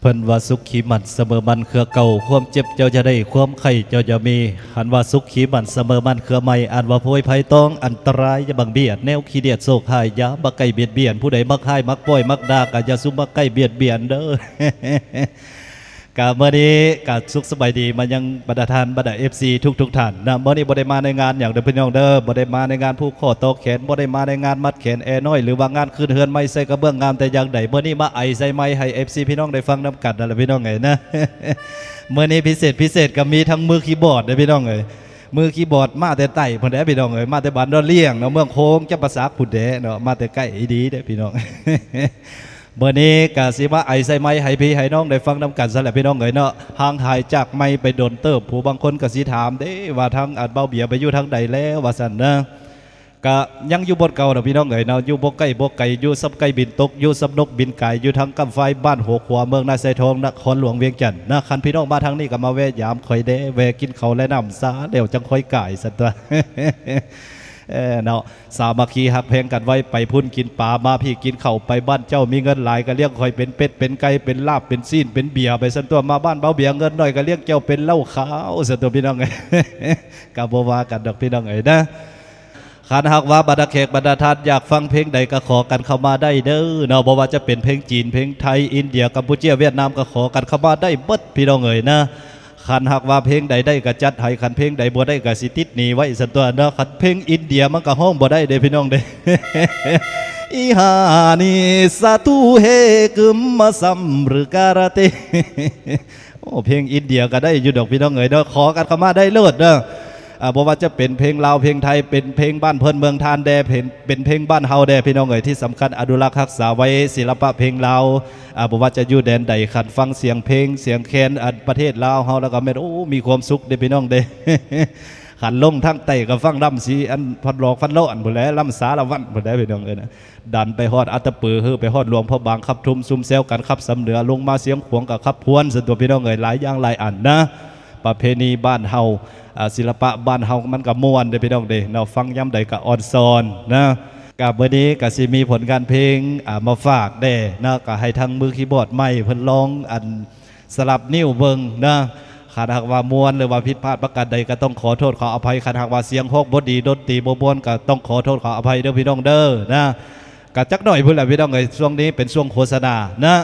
ເພິ່ນວ່າສຸກຂີ້ໝັ້ນສະເໝີໝັ້ນເຄືອເກົ່າ ຄວາມເຈັບເຈົ້າຢ່າໄດ້ ຄວາມໄຂ້ເຈົ້າຢ່າມີ ຄັນວ່າສຸກຂີ້ໝັ້ນສະເໝີໝັ້ນເຄືອໃໝ່ ອັນວ່າໂພຍໄພຕ້ອງອັນຕະລາຍຢ່າບັງບຽດ ແນວຂີ້ດຽດໂຊກຮ້າຍຢ່າມາໃກ້ບຽດບຽນ ຜູ້ໃດມັກຮ້າຍມັກປ້ອຍມັກດ່າກໍຢ່າສຸມມາໃກ້ບຽດບຽນເດີ້. ກະມື້ນີ້ກະສຸກສະບາຍດີມາຍັງບັນດາທ່ານບັນດາເອັຟຊີທຸກໆທ່ານນະ ມື້ນີ້ບໍ່ໄດ້ມາໃນງານຫຍັງເດີ້ພີ່ນ້ອງເດີ້ ບໍ່ໄດ້ມາໃນງານຜູກຂໍ້ຕໍ່ແຂນ ບໍ່ໄດ້ມາໃນງານມັດ ແຂນແອນ້ອຍ ຫຼືວ່າງານຂຶ້ນເຮືອນໃໝ່ໃສ່ກະເບື້ອງງາມແຕ່ຢ່າງໃດ ມື້ນີ້ມາໄອໃສ່ໄມໃຫ້ເອັຟຊີພີ່ນ້ອງໄດ້ຟັງນຳກັນນັ້ນລະພີ່ນ້ອງເອີຍນະ. ມື້ນີ້ພິເສດພິເສດກໍມີທັງມືຄີບອດເດ້ພີ່ນ້ອງເອີຍ ມືຄີບອດມາແຕ່ໃຕ້ພຸ້ນແຫຼະພີ່ນ້ອງເອີຍ ມາແຕ່ບ້ານດອນລ້ຽງເນາະ ເມືອງໂຂງຈຳປາສັກພຸ້ນແຫຼະເນາະ ມາແຕ່ໃກ້ອີ່ຫຼີເດ້ພີ່ນ້ອງ. ມື້ນີ້ກໍຊິມາໄອໃສ່ໄມໃຫ້ພີ່ໃຫ້ນ້ອງໄດ້ຟັງນຳກັນຊັ້ນແຫຼະພີ່ນ້ອງເອີຍເນາະ ຫ່າງຫາຍຈາກໄມໄປດົນເຕີບ ຜູ້ບາງຄົນກໍຊິຖາມເດ້ວ່າທາງອັນເບົາເບຍໄປຢູ່ທາງໃດແລ້ວວ່າຊັ້ນນະ. ກະຍັງຢູ່ບ່ອນເກົ່າດອກພີ່ນ້ອງເອີຍເນາະ ຢູ່ບໍ່ໃກ້ບໍ່ໄກ ຢູ່ສ່ຳໄກ່ບິນຕົກ ຢູ່ສ່ຳນົກບິນກາຍ ຢູ່ທາງກ້ຳຝາຍບ້ານຫົວຂົວ ເມືອງນາຊາຍທອງ ນະຄອນຫຼວງວຽງຈັນນະ. ຄັນພີ່ນ້ອງມາທາງນີ້ກໍມາແວ່ຢາມຂ້ອຍແດ່ ແວ່ກິນເຂົ້າແລະນ້ຳຊາແລ້ວຈັ່ງຄ່ອຍກາຍຊັ້ນຕົວະ ເອີເນາະ ສາມັກຄີຮັກແພງກັນໄວ້ ໄປພຸ້ນກິນປາ ມາພີ້ກິນເຂົ້າ ໄປບ້ານເຈົ້າມີເງິນຫຼາຍກໍລ້ຽງຂ້ອຍເປັນເປັດເປັນໄກ່ ເປັນລາບເປັນຊີ້ນເປັນເບຍໄປຊັ້ນຕົວະ ມາບ້ານເບົາເບຍເງິນໜ້ອຍກໍລ້ຽງເຈົ້າເປັນເຫຼົ້າຂາວຊັ້ນຕົວະ ພີ່ນ້ອງເອີຍ ກໍບໍ່ວ່າກັນດອກພີ່ນ້ອງເອີຍນະ. ຄັນຫາກວ່າບັນດາແຂກບັນດາທ່ານຢາກຟັງເພງໃດກໍຂໍກັນເຂົ້າມາໄດ້ເດີ້ເນາະ ບໍ່ວ່າຈະເປັນເພງຈີນ ເພງໄທ ອິນເດຍ ກຳປູເຈຍ ຫວຽດນາມ ກໍຂໍກັນເຂົ້າມາໄດ້ເບິດພີ່ນ້ອງເອີຍນະ. ຄັນຫາກວ່າເພງໃດໄດ້ກໍຈັດໃຫ້ ຄັນເພງໃດບໍ່ໄດ້ກໍຊິຕິດໜີ້ໄວ້ຊັ້ນຕົວະເນາະ. ຄັນເພງອິນເດຍມັນກໍຮ້ອງບໍ່ໄດ້ເດ້ພີ່ນ້ອງເດ້ ອີຫານີສາຕູເຮກຶມມະຊຳຣຶກາຣາເຕ ໂອ້ ເພງອິນເດຍກໍໄດ້ຢູ່ດອກພີ່ນ້ອງເອີຍເນາະ ຂໍກັນເຂົ້າມາໄດ້ໂລດເດີ. ອ່າ ບໍ່ວ່າຈະເປັນເພງລາວເພງໄທ ເປັນເພງບ້ານເພິ່ນເມືອງທ່ານແດ່ ເປັນ ເປັນເພງບ້ານເຮົາແດ່ພີ່ນ້ອງເອີຍ ທີ່ສຳຄັນອະນຸລັກຮັກສາໄວ້ສິລະປະເພງລາວ. ອ່າ ບໍ່ວ່າຈະຢູ່ແດນໃດ ຄັນຟັງສຽງເພງສຽງແຄນອັນປະເທດລາວເຮົາແລ້ວກໍແມ່ນ ໂອ້ ມີຄວາມສຸກເດ້ພີ່ນ້ອງເດ້. ຄັນລົງທາງໃຕ້ກໍຟັງລຳສີອັນພັນຫຼອກພັນຫຼອນພຸ້ນແຫຼະ ລຳສາລະວັນພຸ້ນແຫຼະພີ່ນ້ອງເອີຍນະ. ດັນໄປຮອດອັດຕະປື ເຮີໄປຮອດຫຼວງພະບາງ ຂັບທຸ່ມຊຸມແຊວກັນ ຂັບສຳເໜືອ ລົງມາຊຽງຂວາງກໍຂັບພວນ ຊັ້ນຕົວະພີ່ນ້ອງເອີຍ ຫຼາຍຢ່າງຫຼາຍອັນນະ. ປະເພນີບ້ານເຮົາ ອາ ສິລະປະບ້ານເຮົາມັນກໍມ່ວນເດ້ພີ່ນ້ອງເດ້ເນາະ ຟັງຍາມໃດກໍອ່ອນຊອນນະ. ກະມື້ນີ້ກໍຊິມີຜົນງານເພງ ອາ ມາຝາກແດ່ເນາະ ກໍໃຫ້ທາງມືຄີບອດໃໝ່ເພິ່ນລອງອັນ ສະຫຼັບນິ້ວເບິ່ງນະ. ຄັນຫາກວ່າມ່ວນ ຫຼືວ່າຜິດພາດປະການໃດ ກໍຕ້ອງຂໍໂທດຂໍອະໄພ ຄັນຫາກວ່າສຽງຮ້ອງບໍ່ດີ ດົນຕີບໍ່ມ່ວນ ກໍຕ້ອງຂໍໂທດຂໍອະໄພເດີ້ພີ່ນ້ອງເດີນະ. ກະຈັກໜ້ອຍພຸ້ນແຫຼະພີ່ນ້ອງເອີຍ ຊ່ວງນີ້ເປັນຊ່ວງໂຄສະນານະ.